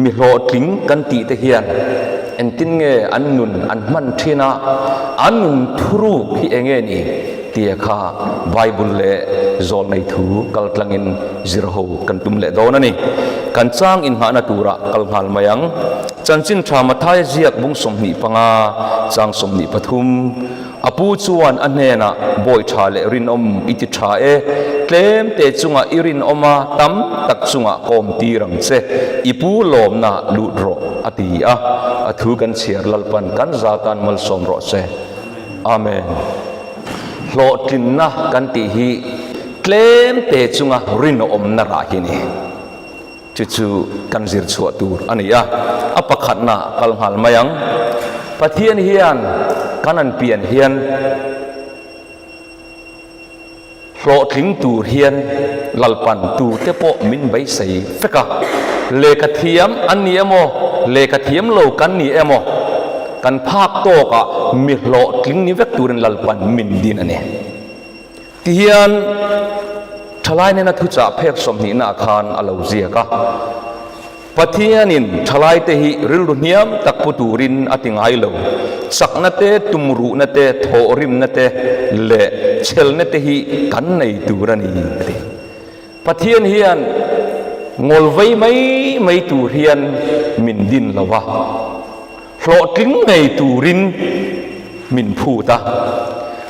Mi hlawhtling kan tih te hian engtin nge an nun an hman thin a, an nun thuruk hi enge ni tia kha Bible leh zawlnei thu kal tlangin zir ho kan tum leh dawn a ni. Kan chang inngahna turah kal nghal mai ang. Chanchin tha Mathaia ziak bung 25, chang 23. A pu chuan a hnenah, Bawi tha leh rinawm i ti tha e, tlem te chungah i rinawm a, tam tak chungah ka awm tir ang che, i pu lawmna lut rawh, a ti a. A thu kan chhiar Lalpan kan za tan malsawm rawh se. Amen. Hlawhtlinna kan tih hi tlem te chunga rinawmna rah hi a ni. Chu chu kan zir chhuah tur a ni a, a pakhatna kal nghal mai ang. Pathian hian kan an pian hian hlawhtling tur hian Lalpan tute pawh min beisei vek a. Lehkha thiam an ni emaw, lehkha thiam lo kan ni emaw, kan phak tawkah mi hlawhtling ni vek turin Lalpan min din a ni. Tihian thalai nena thuchah phek 20 na khan a lo ziak a, Pathianin thalaite hi rilru hniam tak pu turin a ti ngai lo. Chakna te, tumruhna te, thawhrimna te leh chhelna te hi kan nei tur a ni, a ti. Pathian hian ngawlvei mai mai tur hian min din lo va, hlawhtling ngei turin min phut a,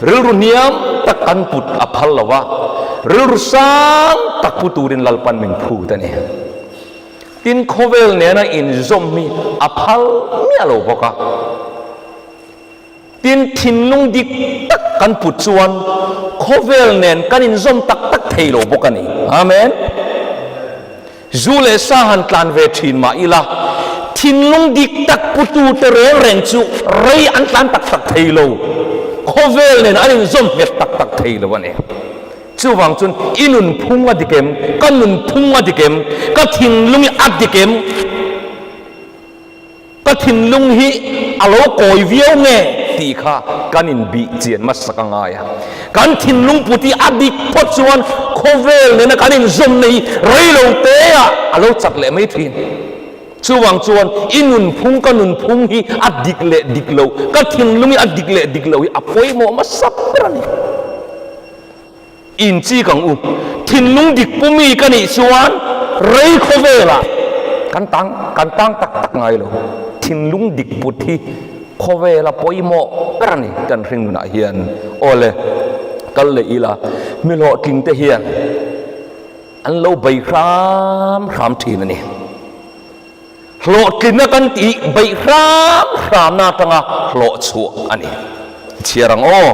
rilru hniam tak kan put a phal lo va, rilru sang tak pu turin Lalpan min phut a ni. Tin, khawvel nena inzawm hi a phal miah lo bawk a. Tin, thinlung dik tak kan put chuan khawvel nen kan inzawm tak tak thei lo bawk a ni. Amen. Zu leh sa han tlan ve thin mah ila, thinlung dik tak putute reng reng chu rei an tlan tak tak thei lo. Khawvel nen an inzawm nghet tak tak thei lo a ni. Chuvang chuan i nunphung a dik em? Ka nunphung a dik em? Ka thinlung hi a dik em? Ka thinlung hi a lo kawi viau nge tih kha kan inbih chian hmasak a ngai a. Kan thinlung put hi a dik phawt chuan khawvel nena kan inzawmna hi rei lo teah a lo chak leh mai thin. Chuvang chuan i nunphung ka nunphung hi a dik leh dik lo, ka thinlung hi a dik leh dik lo hi a pawimawh hmasa ber a ni. Inchik ang u. Thinlung dik pumi ka nih chuan rei khawvelah kan tang kan tang tak tak ngai lo. Thinlung dik put hi khawvela pawimawh ber a ni kan hring nunah hian. Awle, kal leh ila, mi hlawhtling te hian an lo bei hram hram thin a ni. Hlawhtlinna kan tih beih hram hramna atanga hlawh chhuah a ni. Chhiar ang aw.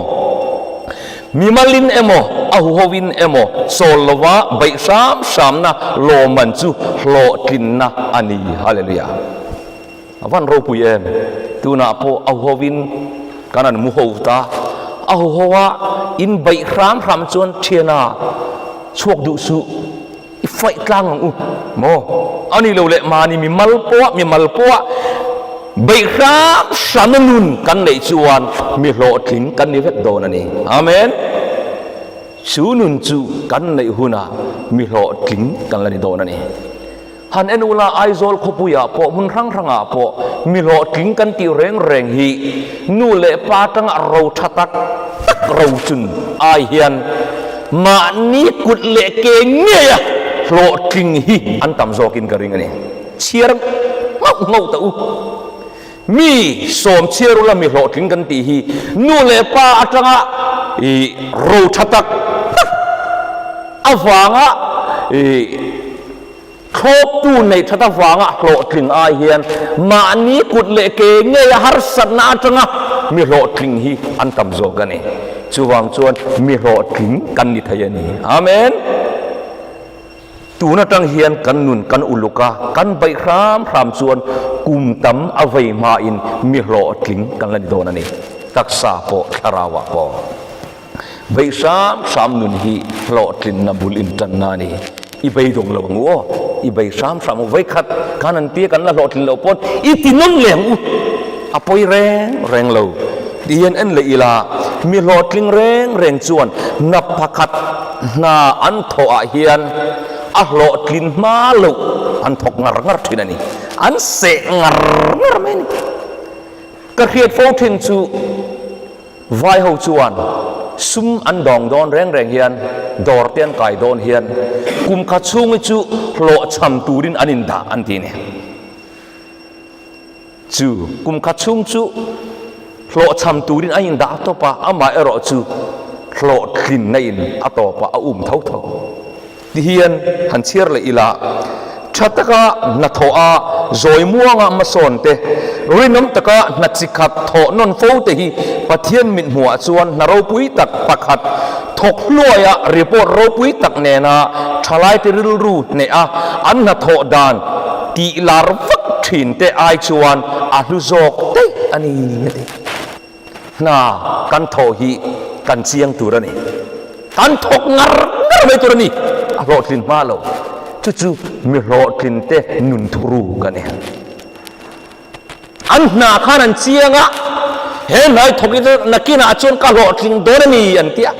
Mimalin emaw, a huhoin emaw chawl lova beih hram hramna lawmman chu hlawhtlinna a ni. Hallelujah. A van ropui em. Tunah pawh a huhoin kan an mu ho ta. A huhoa in beih hram hram chuan thiana chhuak duh suh. I faih tlang ang u maw? A ni lo leh mahni mi mal pawh mi mal pawh beih hram hramna nun kan neih chuan mi hlawhtling kan ni vek dawn a ni. Amen. Chu nun chu kan neih hunah mi hlawhtling kan la ni dawn a ni. Han en ula Aizawl khawpuiah pawh hmun hrang hrangah pawh mi hlawhtling kan tih reng reng hi nu leh pa atanga ro tha tak tak ro chun ai hian mahni kut leh ke ngeia hlawhtling hi an tam zawkin ka ring a ni. Chhiar nghauh nghauh ta u. Mi sawm chhiar ula mi hlawhtling kan tih hi nu leh pa atanga i ro tha tak tak avanga i thlawptu neih that avanga hlawhtling ai hian mahni kut leh ke ngeia harsatna atanga mi hlawhtling hi an tam zawk a ni. Chuvang chuan mi hlawhtling kan ni thei a ni. Amen. Tun atang hian kan nun kan uluk a, kan baih hram hram chuan kum tam a vei hmain mi hlawhtling kan la ni dawn a ni. Taksa pawh thlarauah pawh. Beih hram hram nun hi hlawhtlinna bul intanna a ni. I beidawng lo ang u aw, i bei hram hram u. Vawikhat khan an tia kan la hlawhtlin loh pawn i ti nawn leh ang u. A pawi reng reng lo. Ti hian en leh ila, mi hlawhtling reng reng chuan hna pakhat hna an thawh ah hian a hlawhtlin hma loh an thawk ngar ngar thin a ni. An seh ngar ngar mai a ni. Ka hriat fo thin chu Vai ho chuan sum an dawng dawn reng reng hian dawr te an kai dawn hian kum khat chhung hi chu hlawhchham turin an indah an ti a ni. Chu kum khat chhung chu hlawhchham turin a indah tawp a, amah erawh chu hlawhtlinna in a tawp a, a um tho tho. Ti hian han chhiar leh ila, tha taka hnathawh a, zawi muanga hmasawn te, rinawm taka hna chi khat thawh nawn fo te hi Pathian mithmuhah chuan hna ropui tak pakhat thawk hluaia report ropui tak nena thalaite rilru hneh a, an hnathawh dan tih lar vak thin te ai chuan a hlu zawk daih a ni a ti. Hna kan thawh hi kan chiang tur a ni. Kan thawk ngar ngar mai tur a ni. A hlawhtlin hma lo. Chu chu mi hlawhtlin te nun thuruk a ni. An hna khan an chiang a, he hna hi thawk ila nakinah chuan ka hlawhtling dawn a ni an ti a.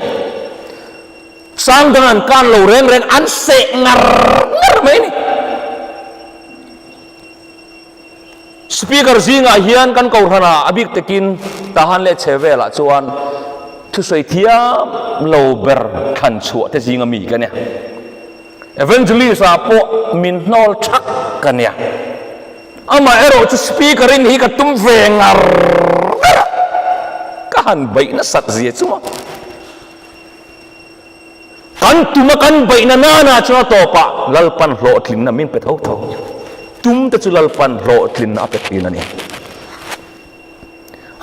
Sang dang an kan lo reng reng an seh ngar ngar mai a ni. Speaker zingah hian kan kohhranah a bik takin Tahan leh Chhevelah chuan thusawi thiam lo ber thlan chhuah te zinga mi ka nia. Evangelist ah pawh min hnawl thak ka nia. Amah erawh chu speaker in hi ka tum ve ngar ngar a, ka han beih nasat zia chu maw. Kan tuma kan beihna nana chuan a tawpah Lalpan hlawhtlinna min pe tho tho. Tum te chu Lalpan hlawhtlinna a pe thin a ni.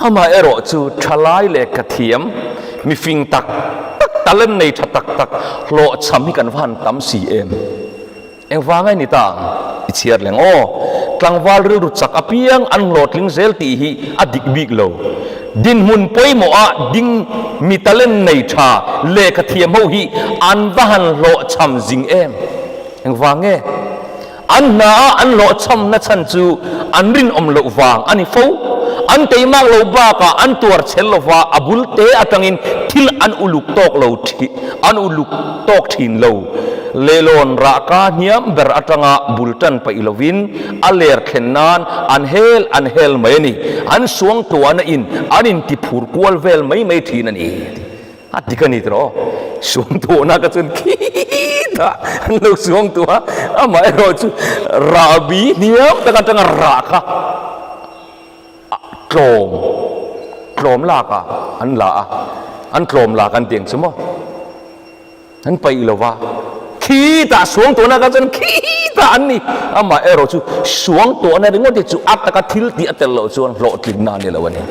Amaherawh chu thalai leh ka thiam, mifing tak tak, talent nei tha tak tak hlawhchham hi kan va han tam si em? Engvang a ni ta ang? I chhiar leng aw. Tlangval rilru chak apiang an hlawhtling zel tih hi a dik bik lo. Dinhmun pawimawh a ding mi talent nei tha lehkha thiam ho hi an va han hlawhchham zing em? Engvang nge? An hna a an hlawhchham na chhan chu an rinawm loh vang a ni fo. An teimak lo bakah an tuar chhel lova a bul te atangin thil an uluk tawk lo an uluk tawk thin lo. Lehlawn rahka hniam ber atanga bul tan paih lovin a ler thlen nan an hel an hel mai a ni. An suang tuahna in an inti phur kual vel mai mai thin a ni. A dik a ni tawh. Suang tuahna ka chuan khitah an lo suang tuah a, amaherawh chu rahbi hniam tak atanga rah kha tlawm tlawm lak ah an la a, an tlawm lak an ti ang chu maw. An paih lo va, khitah suangtuahna kha chuan khitah an ni. Amah erawh chu suangtuahna ringawt hi chu a taka thil tih a tel loh chuan hlawhtlinna a ni lo a ni.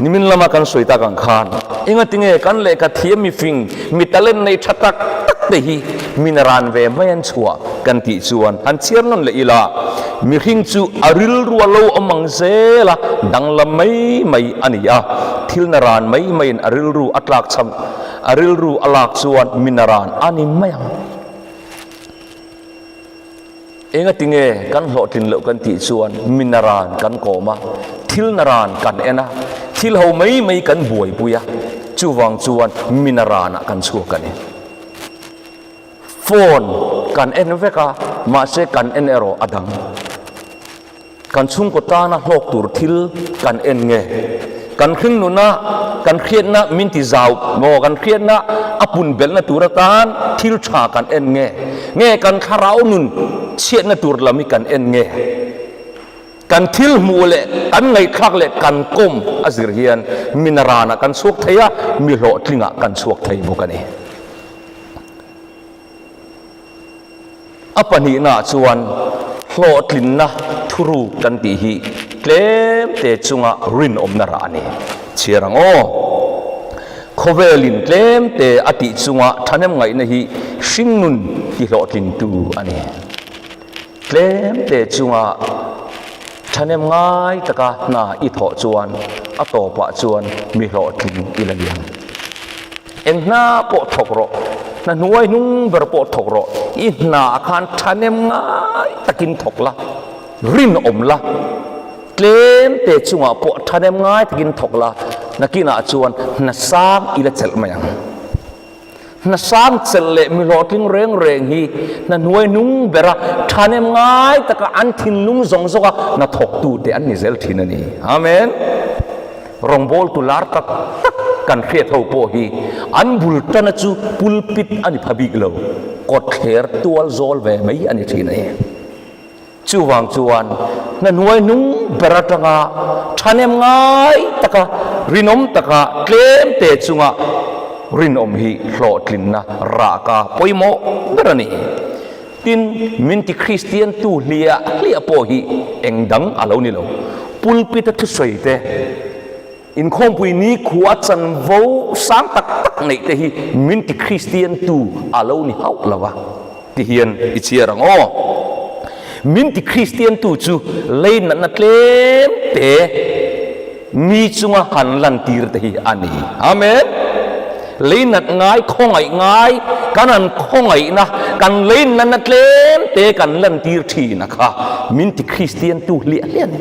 Nimin lama kan sawi tak ang khan engatinge kan lehkha thiam mifing, mi talent nei tha tak tak te hi min ran ve mai an chhuah kan tih chuan han chhiar nawn leh ila, mihring chu a rilru a lo awm ang zel a, danglam mai mai a ni a. Thil na ran mai maiin a rilru a tlak cham, a rilru a lak chuan mi na ran a ni mai ang. Engatinge kan hlawhtlin loh kan tih chuan mi na ran kan kawm a, thil na ran kan en a, thil ho mai mai kan buaipui a, chuvang chuan mi na ranah kan chhuak a ni. Phone kan en vek a, mahse kan en erawh a dang. Kan chhungkaw tana hlawk tur thil kan en nge? Kan hring nuna kan hriatna min ti zau maw? Kan hriatna a pun belhna tur atan thil tha kan en nge? Nge kan thlarau nun chhiatna tur lam hi kan en nge? Kan thil hmuh leh kan ngaihthlak leh kan kawm a zir hian mi naranah kan chhuak thei a, mi hlawhtlingah kan chhuak thei bawk a ni. A pahnihnaah chuan hlawhtlinna thuruk kan tih hi tlemte chunga rinawmna rah a ni. Chhiar ang aw. Khawvelin tlemte a tih chunga thahnem ngaihna hi hringnun ti hlawhtlingtu a ni. Tlemte chunga thahnem ngai taka hna i thawh chuan a tawpah chuan mi hlawhtling i la liam. Eng hna pawh thawk rawh, hna hnuai hnung ber pawh thawk rawh, i hna ah khan thahnem ngai takin thawk la, rinawm la, tlem te chungah pawh thahnem ngai takin thawk la, nakinah chuan hna sang i la chelh mai ang. Hna sang chelh leh mi hlawhtling reng reng hi hna hnuai hnung bera thahnem ngai taka an thinlung zawng zawnga hna thawktute an ni zel thin a ni. Amen. Rawngbawltu lar tak tak kan hriat ho pawh hi an bul tana chu pulpit a ni pha bik lo, kawtthler tual zawl ve mai a ni thin a ni. Chuvang chuan hna hnuai hnung ber atanga thahnem ngai taka rinawm taka tlem te chunga rinawm hi hlawhtlinna rahka pawimawh ber a ni. Tin, min ti Kristian tu hliah hliah pawh hi eng dang a lo ni lo. Pulpit a thusawi te, inkhawmpui nikhua chanvo sang tak tak neih te hi min ti Kristian tu a lo ni hauh lo a. Ti hian i chhiar ang aw. Min ti Kristian tu chu lei natna tlem te mi chunga han lantir te hi a ni. Amen. Lei nat ngai, khawngaih ngai, kan han khawngaihna, kan lei natna tlem te kan lantir thin a kha min ti Kristian tu hliah hliah a ni.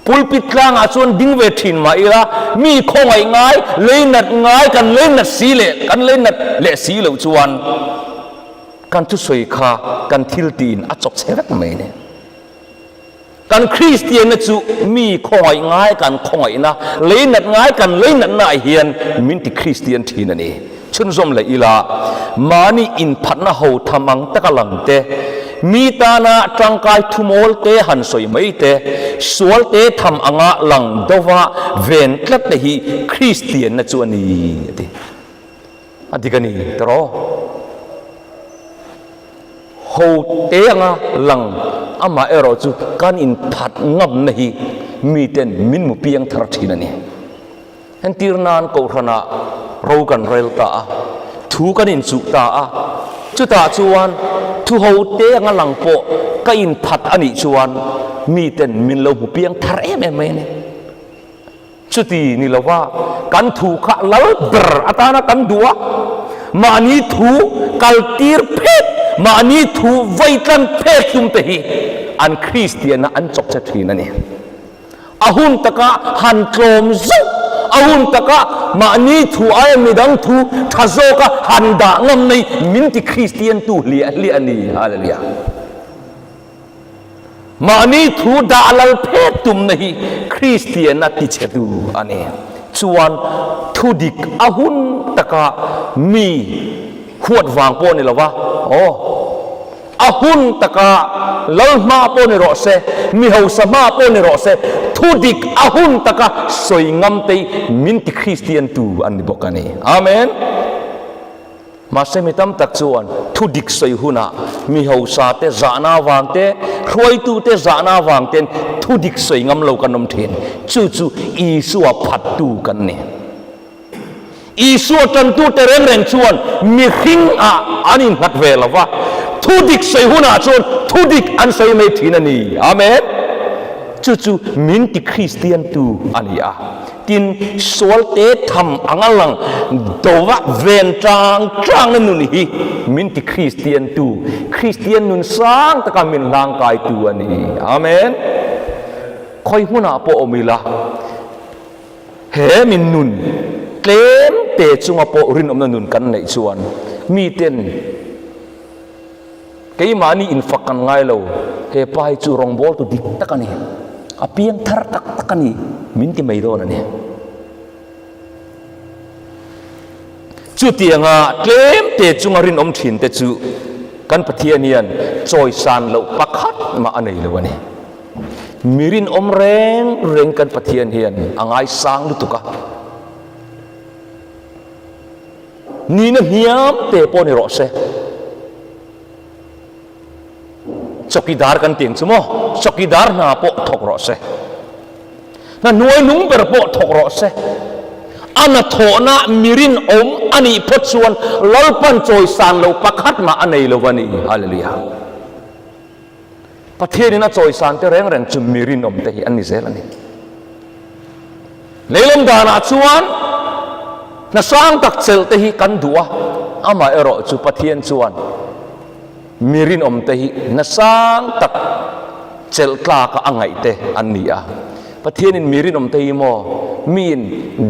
Pulpit tlangah chuan ding ve thin mah ila, mi khawngaih ngai, lei nat ngai, kan lei nat si leh kan lei nat leh si loh chuan kan thusawi kha kan thil tiin a chawk chhe vek mai ni. Kan Kristianna chu mi khawngaih ngai kan khawngaihna, lei nat ngai kan lei natnaah hian min ti Kristian thin a ni. Chhunzawm leh ila, mahni inphatna ho tham ang taka lang te, mi tana tangkai thumawl te han sawi mai te, sual te tham anga lang dova ven tlat te hi Kristianna chu a ni, a ti. A dik a ni tawh. Ho te anga lang amah erawh chu kan inphat ngamna hi miten min mu piang thar thin a ni. Entir nan Kohhranah ro kan rel ta a, thu kan inchuh ta a, chutah chuan thu ho te anga lang pawh ka inphat a nih chuan miten min lo hmu piang thar em em mai a ni. Chuti ni lova kan thu kha lal ber atana kan duh a, mahni thu kaltir phet, mahni thu vaitlan phet tum te hi an Kristianna an chawk che thin a ni. A hun taka han tlawm zauh, a hun taka mahni thu aia midang thu tha zawka han dah ngam mai min ti Kristian tu hliah hliah a ni. Hallelujah. Mahni thu dah lal phet tumna hi Kristianna tichhetu a ni. Chuan thu dik a hun taka mi huat vang pawh ni lova, aw. A hun taka lal hma pawh ni rawh se, mi hausa hma pawh ni rawh se, thu dik a hun taka sawi ngam te min ti Kristian tu an ni bawk a ni. Amen. Mahse mi tam tak chuan thu dik sawi hunah mi hausa te zahna avang te, hruaitu te zahna avang ten thu dik sawi ngam lo kan awm thin. Chu chu Isua phattu kan ni. Isua tantute reng reng chuan mihring ah an innghat ve lo va, thu dik sawi hunah chuan thu dik an sawi mai thin a ni. Amen. Chu chu min ti Kristian tu a ni a. Tin, sual te tham anga lang dova ven tang tangna nun hi min ti Kristian tu, Kristian nun sang taka min hlangkai tu a ni. Amen. Khawi hmunah pawh awm ila. He min nun tlem te chunga pawh rinawmna nun kan neih chuan miten keimahni infak kan ngai lo, he pa hi chu rawngbawltu dik tak a ni, a piang thar tak tak a ni min ti mai dawn a ni. Chutianga tlem te chunga rinawm thin te chu kan Pathian hian chawisan loh pakhat mah a nei lo a ni. Mi rinawm reng reng kan Pathian hian a ngaisang lutuk a, nihna hniam te pawh ni rawh se, chawkidar kan tih ang chu maw, chawkidar hna pawh thawk rawh se, hna hnuai nung ber pawh thawk rawh se, a hnathawhna mi rinawm a nih phawt chuan Lalpan chawisan loh pakhat mah a nei lo a ni. Hallelujah. Pathianin a chawisan te reng reng chu mi rinawm te hi an ni zel a ni. Leilawm danah chuan hna sang tak chelh te hi kan duh a, amah erawh chu Pathian chuan mi rinawm te hi hna sang tak chelh tlaka a ngaih te an ni a. Pathianin mi rinawm te hi maw miin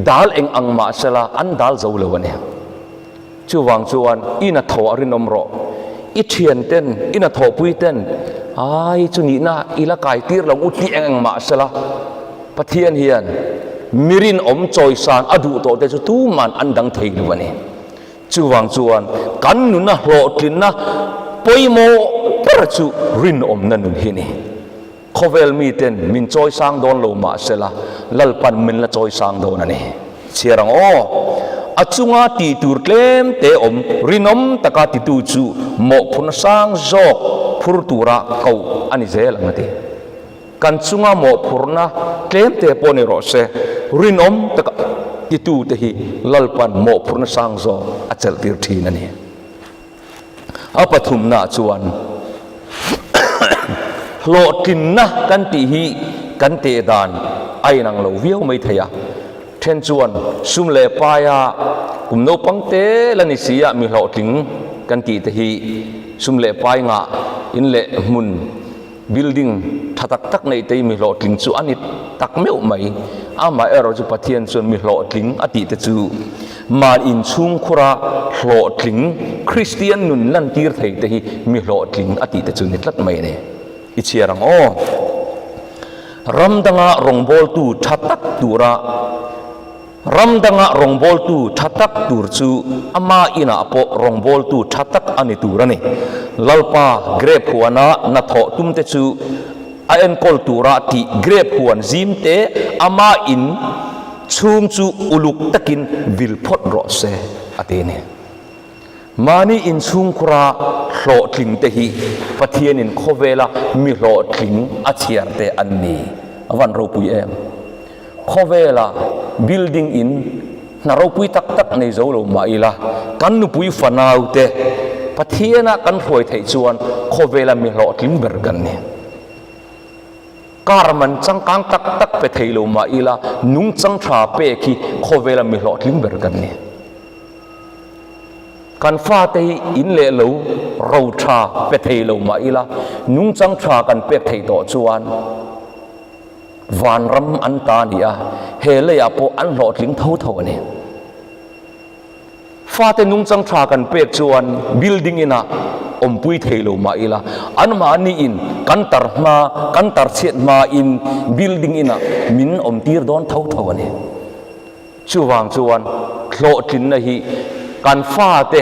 dal eng ang mah sela an dal zo lo a ni. Chuvang chuan i hnathawh a rinawm rawh. I thian ten, i hnathawhpui ten, Ai, chu nihna i la kai tir lo u tih eng eng mah sela, Pathian hian mi rinawm chawisan a duh tawh te chu tuman an dang thei lo a ni. Chuvang chuan kan nuna hlawhtlinna pawimawh ber chu rinawmna nun hi a ni. Khawvel miten min chawisang dawn lo mah sela, Lalpan min la chawisang dawn a ni. Chhiar ang aw! A chunga tih tur tlem te awm rinawm taka titu chu mawhphurhna sang zawk phur tura koh a ni zel ang a ti. Kan chunga mawhphurhna tlem te pawh ni rawh se, rinawm taka titu te hi Lalpan mawhphurhna sang zawk a chelh tir thin a ni. A pathumna chuan hlawhtlinna kan tih hi kan teh dan a inang lo viau mai thei a. Then chuan sum leh paia kum naupang te la ni si a mi hlawhtling kan tih te hi sum leh pai ngah in leh hmun Building tha tak tak neih te hi mi hlawhtling chu a ni tak meuh mai. Amaherawh chu Pathian chuan mi hlawhtling a tih te chu man inchhungkhura hlawhtling Kristian nun lantir thei te hi mi hlawhtling a tih te chu ni tlat mai a ni. I chhiar ang aw. Ram danga rawngbawltu tha tak tura. Ram danga rawngbawltu tha tak tur chu ama inah pawh rawngbawltu tha tak a ni tur a ni. Lalpa grep huana hnathawh tumte chu a enkawl tura tih grep huan zim te ama in chhung chu uluk takin vil phawt rawh se, a ti a ni. Mahni inchhungkhura hlawhtling te hi Pathianin khawvela mi hlawhtling a chhiar te an ni. A van ropui em? Khawvela building in hna ropui tak tak nei zo lo mah ila, kan nupui fanau te Pathiana kan hruai theih chuan khawvela mi hlawhtling ber kan ni. Car man changkang tak tak pe thei lo mah ila, nungchang tha pek hi khawvela mi hlawhtling ber kan ni. Kan fate hi in leh lo ro tha pe thei lo mah ila, nungchang tha kan pek theih tawh chuan vanram an ta a ni a, he leiah pawh an hlawhtling tho tho a ni. Fate nungchang tha kan pek chuan building inah awmpui thei lo mah ila, anmahniin kan tar hma, kan tar chhiat hmain building inah min awmtir dawn tho tho a ni. Chuvang chuan hlawhtlinna hi kan fate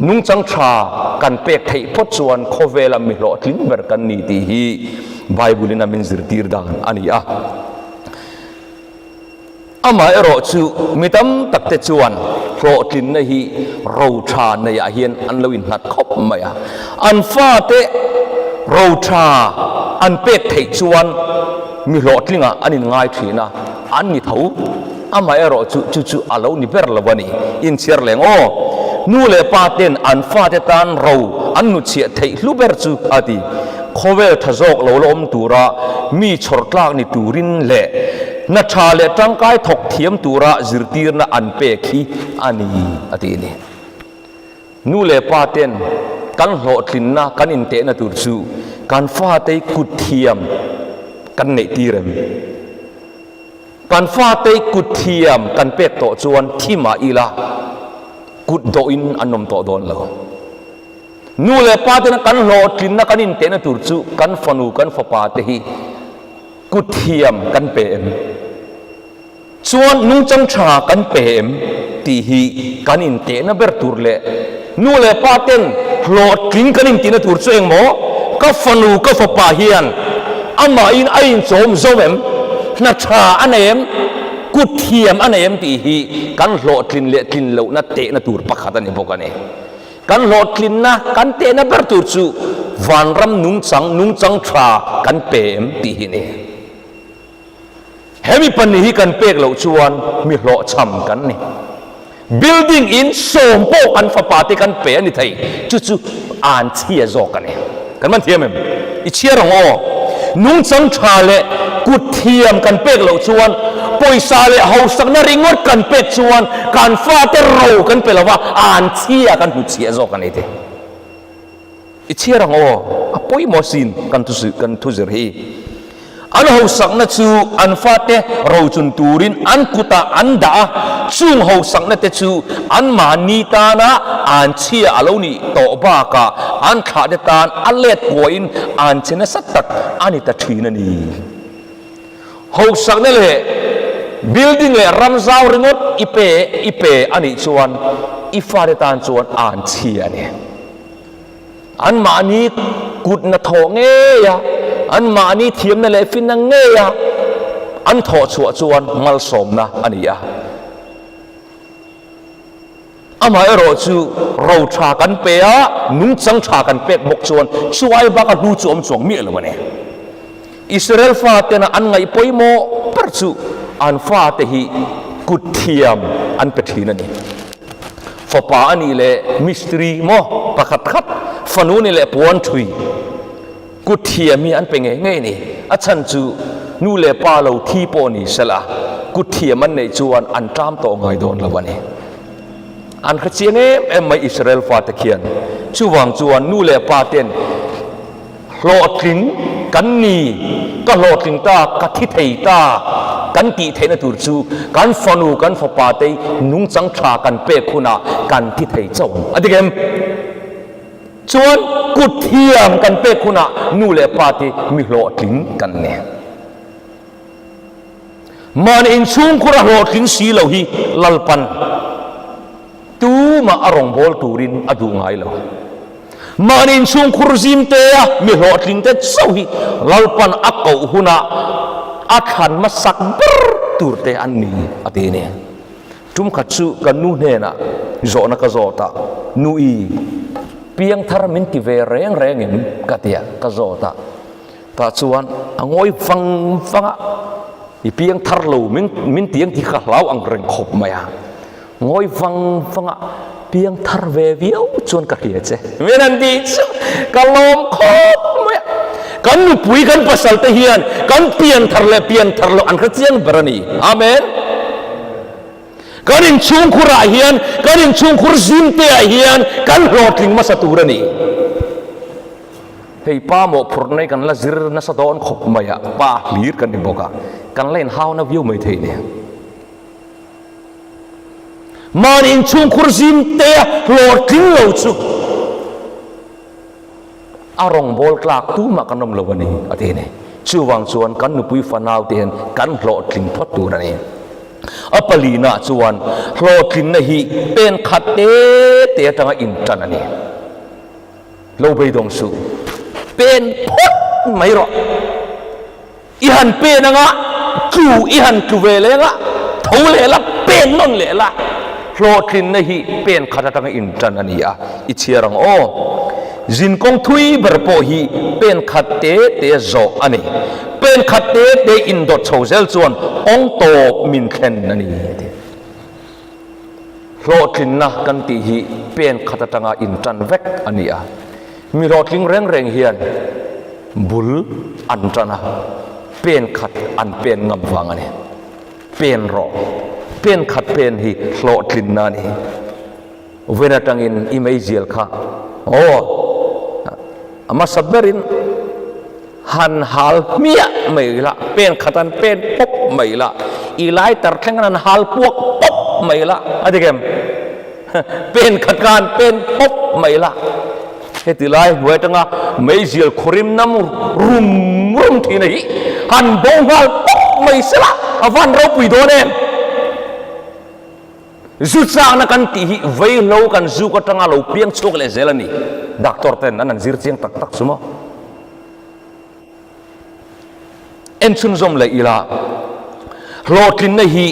nungchang tha kan pek theih phawt chuan khawvela mi hlawhtling ber kan ni tih hi Bible-in a min zirtir dan a ni a. Amaherawh chu mi tam takte chuan hlawhtlinna hi ro tha neiah hian an lo innghat khawp mai a. An fate ro tha an pek theih chuan Mi hlawhtlingah an inngai thin a, an ni tho. Amaherawh chu chu chu a lo ni ber lo a ni. Inchhiar leng aw. Nu leh pa ten an fate tan ro an nuchhiah theih hlu ber chu a ti. Khawvel tha zawk lo la awm tura mi chhawr tlak ni turin leh hna tha leh tangkai thawk thiam tura zirtirna an pek hi a ni a ti a ni. Nu leh pa ten kan hlawhtlinna kan intehna tur chu kan fatei kut thiam kan neih tir em? Kan fatei kut thiam kan pek tawh chuan thi mah ila kut dawhin an awm tawh dawn lo. Nu leh pa tena kan hlawhtlinna kan intehna tur chu kan fanu kan fapa te hi kut thiam kan pe em? Chuan nungchang tha kan pe em tih hi kan intehna ber tur leh nu leh pa ten hlawhtling kan intihna tur chu engmaw? Ka fanu ka fapa hian amahin a inchawm zo em? Hna tha a nei em? Kut thiam a nei em tih hi kan hlawhtlin leh tlin lohna tehna tur pakhat a ni bawk a ni. Kan hlawhtlinna kan tehna ber tur chu vanram nungchang nungchang tha kan pe em tih hi a ni. Hemi pahnih hi kan pek loh chuan mi hlawhchham kan ni. Building in sawm pawh kan fapa te kan pe a ni thei, chu chu an chhia zawk a ni. Kan man thiam em? I chhiar ang aw. Nungchang tha leh kut thiam kan pek loh chuan pawisa leh hausakna ringawt kan pek chuan kan fate ro kan pe lo va, an chhia kan hmu chhia zawk a ni te. I chhiar ang aw, a pawimawh sin kan thu kan thu zir hi. An hausakna chu an fate rochun turin an kutah an dah a, chung hausakna te chu anmahni tana an chhia a lo nih tawh bakah an thlahte tan a let kuahin an che nasa tak a ni ta thin a ni. Hausakna leh building leh ram zau ringawt i pe i pe a nih chuan i fate tan chuan an chhia a ni. Anmahni kutna thawh ngei a, anmahni thiamna leh finna ngei a an thawh chhuah chuan malsawmna a ni a. Amaherawh chu ro tha kan pe a, nungchang tha kan pek bawk chuan chuai baka hlu chu awm chuang miah lo a ni. Israel fatena an ngaih pawimawh ber chu an fate hi kut thiam an pe thin a ni. Fapa a nih leh mistiri maw pakhat khat, fanu nih leh puan thui kut thiam hi an pe ngei ngei a ni. A chhan chu nu leh pa lo thi pawh ni sela kut thiam an neih chuan an ṭam tawh ngai dawn lo a ni. An hre chiang em em mai Israel fate khian. Chuvang chuan nu leh pa ten Hlawhtling kan ni, ka hlawhtling ta, ka thi thei ta kan tih theihna tur chu kan fanu, kan fapa te nungchang tha kan pek hunah kan thi thei chauh ang. A dik em? Chuan kut thiam kan pek hunah nu leh pa te mi hlawhtling kan ni. Mahni inchhungkhur a hlawhtling si lo hi Lalpan. Tumah a rawngbâwl tûrin a duh ngai lo. Mahni inchhûngkhur zîmtea mi hlawhtlingte chauh hi Lalpan a koh hunah a thlan hmasak ber tûrte an ni, a ti a ni. Tum khat chu ka nu hnênah zawhna ka zâwt a, Nu-i, piangthar min ti ve rêng rêng em? ka ti a, ka zâwt a. Tah chuan a ngawi vang vang a, I piangthar lo min min ti ang tih kha ka hlau ang reng khawp mai a. Ngawi vang vang a, piangthar ve viau chuan ka hria che. Min han tih chu ka lawm khawp mai a. Kan nupui kan pasal te hian kan pianthar leh pianthar loh an hre chiang ber a ni. Amen. Kan inchhungkhur ah hian, kan inchhungkhur zimte ah hian kan hlawhtling hmasa tur a ni. Hei pa mawhphurh nei kan la zir nasa dawn khawp mai a, pa hlir kan ni bawk a, kan la inhau na viau mai thei nia. Mahni inchhungkhur zim te a hlawhtling lo chu a rawngbâwl tlâk tumah kan awm lo a ni, a ti a ni. Chuvang chuan kan nupui fanau te hian kan hlawhtling phawt tur a ni. A palina chuan hlawhtlinna hi pen khat te te atanga inṭan a ni. Lo beidawng suh, pen phawt mai rawh. I han pen anga tlu i han tlu ve leng a, tho leh la, pen nawn leh la. Hlawhtlinna hi pen khat atanga intan a ni a, i chhiar ang aw. Zinkawng thui ber pawh hi pen khat te te zawh a ni. Pen khat te te indawt chho zel chuan kawng tawp min thlen a ni a ti. Hlawhtlinna kan tih hi pen khat atanga intan vek a ni a. Mi hlawhtling reng reng hian bul an tan a, pen khat an pen ngam vang a ni. Pen rawh, pen khat pen hi hlawhtlinna a ni. Ven atangin i meizial kha aw a hmasa berin han hal hmiah mai la, pen khat an pen pawp mai la, i lighter thleng an han hal puak pawp mai la, a dik em? Pen khat kha han pen pawp mai la, heti lai hnuai atanga meizial khuarim nam rum rum thina hi han bo nghal pawp mai sela a van ropui dawn em? Zu chakna kan tih hi vaihlo kan zuk atanga lo piang chhuak leh zel a ni. Doctor ten an han zir chiang tak tak chu maw? En chhunzawm leh ila, hlawhtlinna hi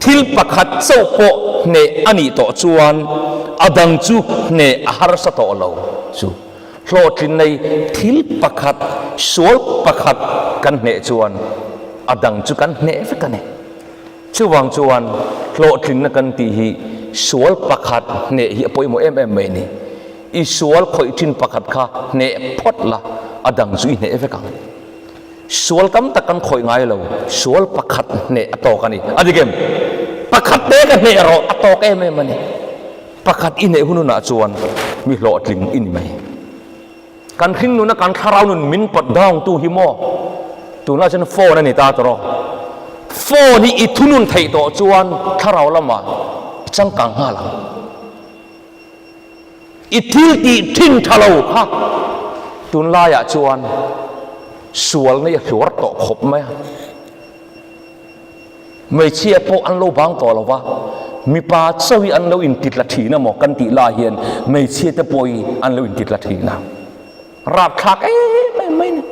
thil pakhat chauh pawh hneh a nih tawh chuan a dang chu hneh a harsa tawh lo chu. Hlawhtlinna hi thil pakhat, sual pakhat kan hneh chuan a dang chu kan hneh vek a ni. Chuvang chuan hlawhtlinna kan tih hi sual pakhat hneh hi a pawimawh em em mai a ni. I sual khawih thin pakhat kha hneh phawt la, a dang chu i hneh vek ang. Sual tam tak kan khawih ngai lo, sual pakhat hneh a tawk a ni. A dik em? Pakhat te ka hneh rawh a tawk em em a ni. Pakhat i hneh hun hunah chuan mi hlawhtling i ni mai. Kan hringnuna kan thlarau nun min pawt dawngtu hi maw? Tunlai chuan phone a ni ta tawh. Phone hi i thunun theih tawh chuan thlarau lamah i changkang nghal ang. I thil tih thin tha lo kha tunlaiah chuan sualna i hluar tawh khawp mai a. Hmeichhia pawh an lo bang tawh lo va, mipa chauh hi an lo intitla thin a maw kan tih lai hian hmeichhia te pawh hi an lo intitla thin a. Rapthlak em em mai a ni.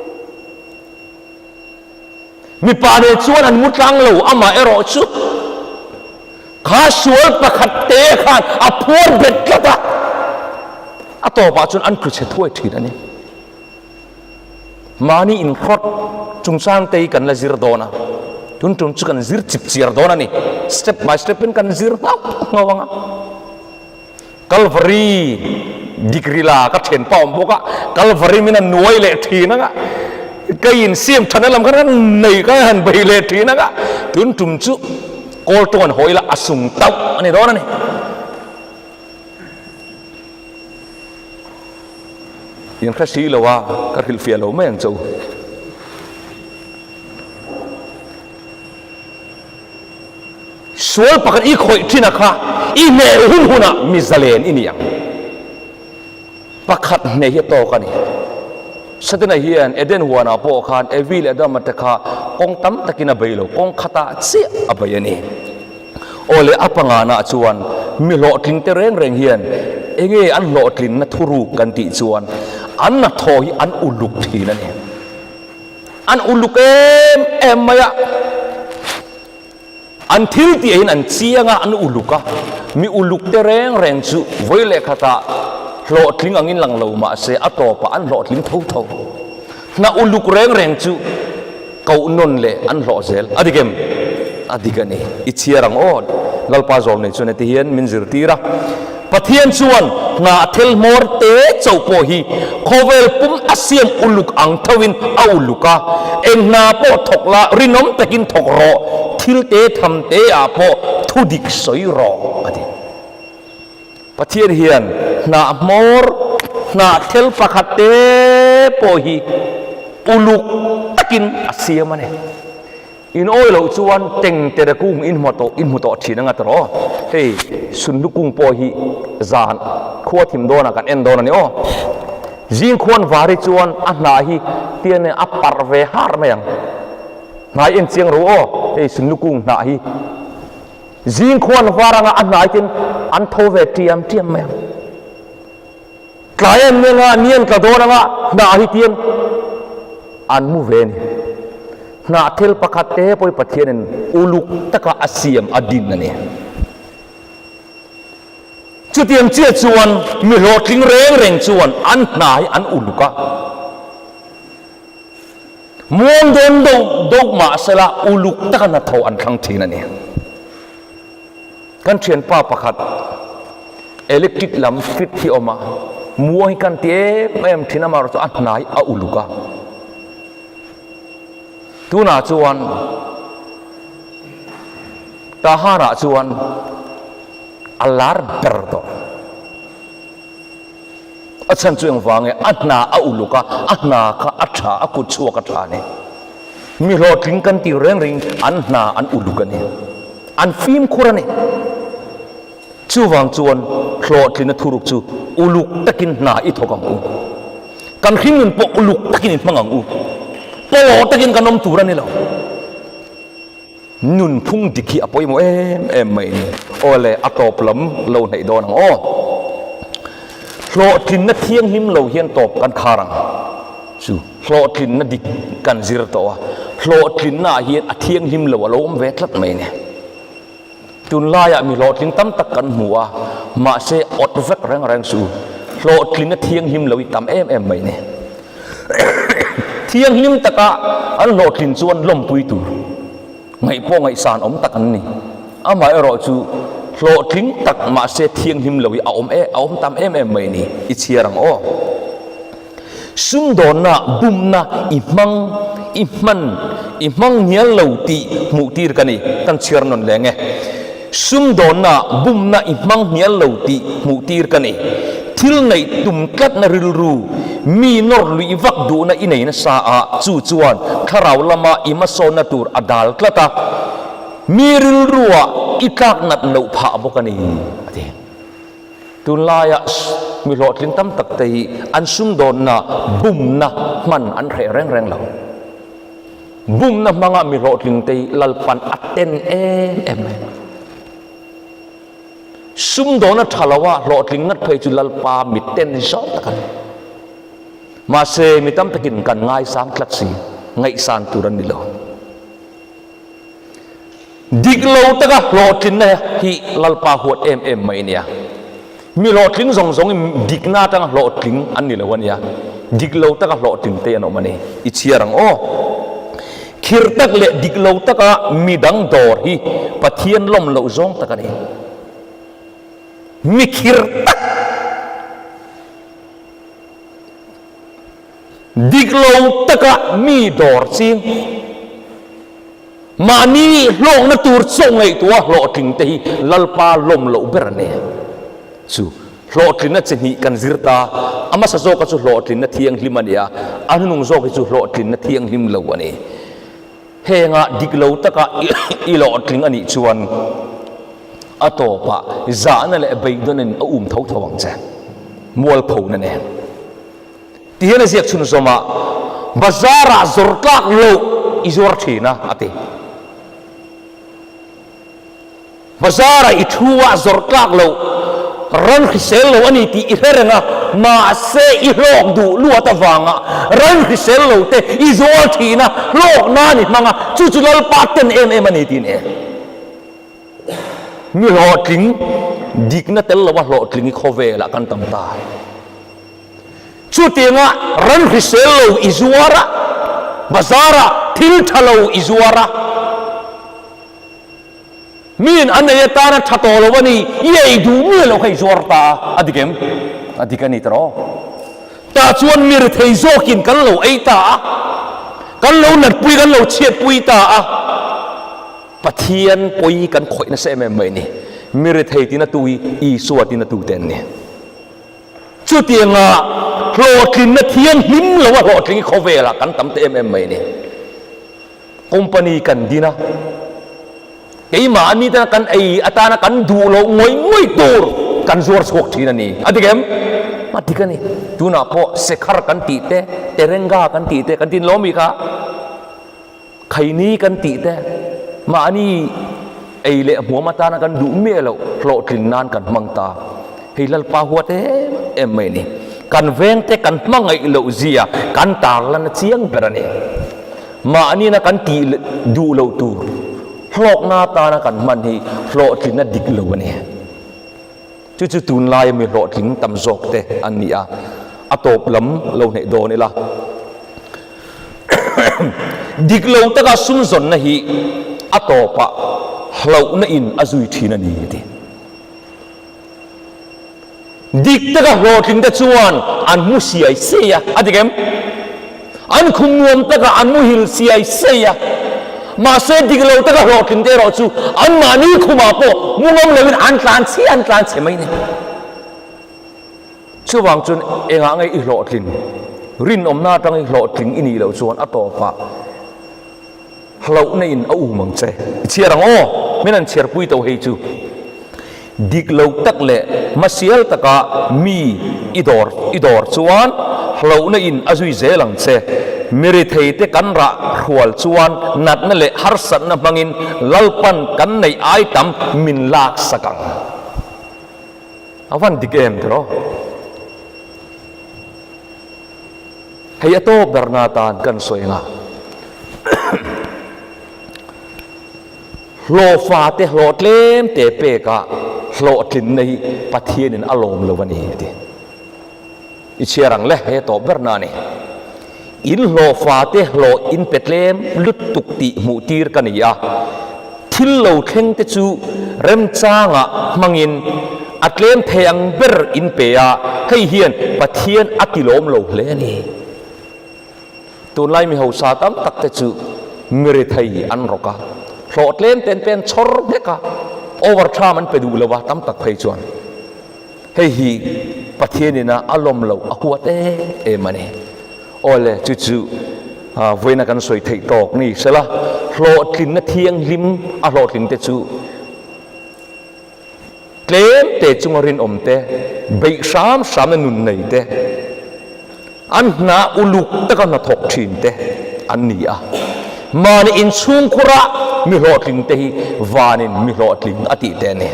Mipa nen chuan an mu tlang lo, amah erawh chu kha sual pakhat te khan a phuar bet tlat a, a tawpah chuan an tlu chhe thuai thin a ni. Mahni inhrawt chungchang te hi kan la zir dawn a, tun tum chu kan zir chip chiar dawn a ni. Step by step in kan zir nghauh nghauh ang a. Kalvari degree la ka then pa awm bawk a, Kalvari min a nuai leh thin ang a, ka insiam thana lam khan kan nei ka han bei leh thin ang a, tun tum chu kawl tawng an hawi la a sung tauh a ni dawn a ni. In hre si lo a, ka hrilhfiah lo mai ang che u. Sual pakhat i khawih thin a kha i hneh hun hunah mi zalen i ni ang. Pakhat hneh hi a tawk a ni. Satana hian Eden huanah pawh khan Evi leh Adama te kha kawng tam takin a bei lo, kawng khatah chiah a bei a ni. Aw le a panganah chuan mi hlawhtling te reng reng hian enge an hlawhtlinna thuruk kan tih chuan an hnathawh hi an uluk thin a ni. An uluk em em mai a, an thil tih ah hian an chiang a, an uluk a, mi uluk te reng reng chu vawi leh khatah hlawhtling angin lang lo mah se a tawpah an hlawhtling tho tho. Hna uluk reng reng chu koh nawn leh an hlawh zel. A dik em? A dik a ni. I chhiar ang aw. Lalpa zawm nei chuan heti hian min zirtir a, Pathian chuan hna thel hmawr te chauh pawh hi khawvel pum a siam uluk ang thoin a uluk a, eng hna pawh thawk la rinawm takin thawk rawh, thil te tham te ah pawh thu dik sawi rawh a ti. Pathian hian hnah hmawr, hnah thel pakhat te pawh hi uluk takin a siam a ni. In awi loh chuan teng tere kung in hmu tawh in hmu tawh thin anga tawh hei sunhlu kung pawh hi zan khua thim dawnah kan en dawn a ni aw. Zing khuan var hi chuan a hnah hi tian a parh ve har mai ang. Hnai en chiang ro aw hei sunhlu kung hnah hi. Zing khuan var anga a hnai ten an tho ve tiam tiam mai ang. Tlai an neng a, ni an tla dawn anga hnah hi tian an mu ve a ni. Hnah thil pakhat te pawh hi Pathianin uluk taka a siam a din a ni. Chutiang chiah chuan mi hlawhtling reng reng chuan an hna hi an uluk a. Muang dawn deuh deuh mah sela uluk taka hnathawh an thlang thin a ni. Kan thianpa pakhat electric lam fit hi awm a, muang hi kan ti em em thin amaherawh chu a hnai a uluk a. Tunah chuan Tahan ah chuan a lar ber tawh. A chhan chu engvang nge a hna a uluk a, a hna kha a tha, a kut chhuak a tha a ni. Mi hlawhtling kan tih reng reng an hna an uluk a ni. An fimkhur a ni. Chuvang chuan hlawhtlina thuruk chu uluk takin hna i thawk ang u. Kan hringnun pawh uluk takin i hmang ang u. Pawlawh takin kan awm tur a ni lo. Nunphung dik hi a pawimawh em em mai ni. Aw le, a tawp lam lo hnaih dawn ang aw. Hlawhtlinna thianghlim lo hian tawp kan khar ang chu. Hlawhtlinna dik kan zir tawh a, hlawhtlinna ah hian a thianghlim lo a lo awm ve tlat mai ni. Tunlaiah mi hlawhtling tam tak kan hmu a, mahse awt vek reng reng suh u. Hlawhtlinna thianghlim lo hi tam em em mai ni. Thianghlim taka an hlawhtlin chuan lawmpui tur ngaih pawh ngaihsan awm tak an ni. Amaherawh chu hlawhtling tak mahse thianghlim lo hi a awm e, a awm tam em em mai ni. I chhiar ang aw. Sumdawnna bumna i hmang, i hman, i hmang hnial lo tih hmuh tir ka ni, kan chhiar nawn leng e. Sumdawnna bumna i hmang hnial lo tih hmuh tir ka ni. Thil neih tum tlatna rilru, mi nawr luih vak duhna i nei nasa a, chu chuan thlarau lama i hmasawnna tur a dal tlat a, mi rilruah i tlak nat loh phah bawk a ni, a ti. Tunlaia mi hlawhtling tam tak te hi an sumdawnna bumna hman an hreh reng reng lo. Bumna hmanga mi hlawhtling te hi Lalpan a ten em em mai. Sumdawna tha lo a hlawhtling ngat phei chu Lalpa mi ten zawng tak a ni. Mahse mi tam takin kan ngaisang tlat si, ngaihsan tur an ni lo. Dik lo taka hlawhtlinna hi Lalpa huat em em mai a nia. Mi hlawhtling zawng zawngin dikna atanga hlawhtling an ni lo a nia. Dik lo taka hlawhtling te an awm a ni. I chhiar ang aw. Khir tak leh dik lo taka mi dang dawr hi Pathian lawm loh zawng tak a ni. Mi khir tak. Dik lo taka mi dawr ching. Mahni hlawkna tur chaw ngaihtuah hlawhtling te hi Lalpa lawm loh ber a ni. Chu hlawhtlinna chi hnih kan zir ta, a hmasa zawka chu hlawhtlinna thianghlim a ni a, a hnunung zawk hi chu hlawhtlinna thianghlim lo a ni. Hengah dik lo taka i hlawhtling a nih chuan a tawpah zahna leh beihdawnin a um tho tho ang che, mualphona nen. Ti hian a ziak chhunzawm a, Bazar-ah zawr tlak loh i zuar thin a, a ti. Bazar-ah i thu a zawr tlak loh, ran hrisel lo a ni tih i hre reng a, mahse i hlawk duh luat avanga ran hrisel lo te i zuar thin a, hlawk nan i hmang a, chu chu Lalpa ten em em a ni tih nen. Mi hlawhtling, dikna tel lova hlawhtling i khawvelah kan tam ta. Chutianga ran hrisel lo i zuar a, bazar-ah thil tha lo i zuar a, miin an ei atana tha tawh lo a ni, i ei duh miah lo kha i zuar ta a, a dik em? A dik a ni tawh. Tah chuan mi rethei zawkin kan lo ei ta a, kan lo natpui, kan lo chhiatpui ta a, Pathian pawi kan khawih nasa em em mai a ni. Mi rethei tina tu hi Isua tina tu te an ni. Chutianga hlawhtlinna thianghlim lo a hlawhtling hi khawvelah kan tam ta em em mai a ni. Company kan din a, keimahni tana kan ei atana kan duh loh ngawih ngawih tur kan zuar chhuak thin a ni. A dik em? A dik a ni. Tunah pawh Sekhar kan tih te, Terenga kan tih te kan tin lawm mi kha. Khaini kan tih te, mahni ei leh hmuam atana kan duh miah loh hlawhtlin nan kan hmang ta. Hei Lalpa huat em em mai a ni. Kan vengte kan hmangaih loh zia kan tarlan a chiang ber a ni. Mahnina kan tih duh loh tur hlawkna atana kan hman hi hlawhtlinna dik lo a ni. Chu chu tunlaia mi hlawhtling tam zawk te an ni a, a tawp lam lo hneih dawn ila. Dik lo taka sum zawnna hi a tawpah hlauhna in a zui thin a ni a ti. Dik taka hlawhtling te chuan an hmu siai siai a, a dik em? An khum nuam takah an muhil siai siai a, mahse dik lo taka hlawhtling te erawh chu anmahni khumah pawh mu ngam loin an tlan chhe an tlan chhe mai a ni. Chuvang chuan engah nge i hlawhtlin? Rinawmna atanga i hlawhtling i nih loh chuan a tawpah Hlauhna in a um ang che. I chhiar ang aw, min an chhiarpui to hei chu. Dik lo tak leh hmasial taka mi i dawr i dawr chuan hlauhna in a zui zel ang che. Mi rithei te kan rah hrual chuan natna leh harsatna hmangin Lalpan kan neih ai tam min lak sak ang. A van dik em tiraw? Hei a tawp berna atan kan sawi ang a, hlawhfa te hlawh tlem te peka hlawhtlinna hi Pathianin a lawm lo a ni a ti. I chhiar ang le, hei a tawp berna a ni. In hlawhfa te hlawh in pe tlem lutuk tih hmuh tir ka ni a, thil lo thleng te chu remchangah hmangin a tlem thei ang ber in pe a, hei hian Pathian a ti lawm lo hle a ni. Tunlai mi hausa tam tak te chu mi rethei an rawk a, hlawh tlem ten te an chhawr hlek a, overtime an pe duh lo a tam tak phei chuan. Hei hi. Pathianin a a lawm loh a huat em em a ni. Awle, chu chu vawiina kan sawi theih tawk ni sela, hlawhtlinna thianghlim a hlawhtling te chu Tlem te chunga rinawm te, beih hram hramna nun nei te, an hna uluk taka hnathawk thin te an ni a. Mahni inchhungkhura mi hlawhtling te hi vanin mi hlawhtling a tih te a ni.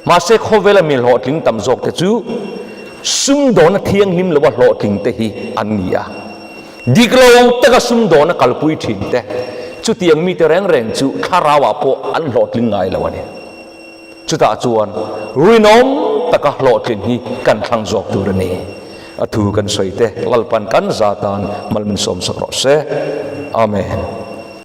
Mahse khawvela mi hlawhtling tam zawk te chu sumdawna thianghlim loa hlawhtling te hi an ni a. Dik lo taka sumdawna kalpui thin te, chutiang mite reng reng chu thlarauah pawh an hlawhtling ngai lo a ni. Chutah chuan rinawm taka hlawhtlin hi kan thlang zawk tur a ni. A thu kan sawi te Lalpan kan za tan mal min sawmsak rawh se. Amen.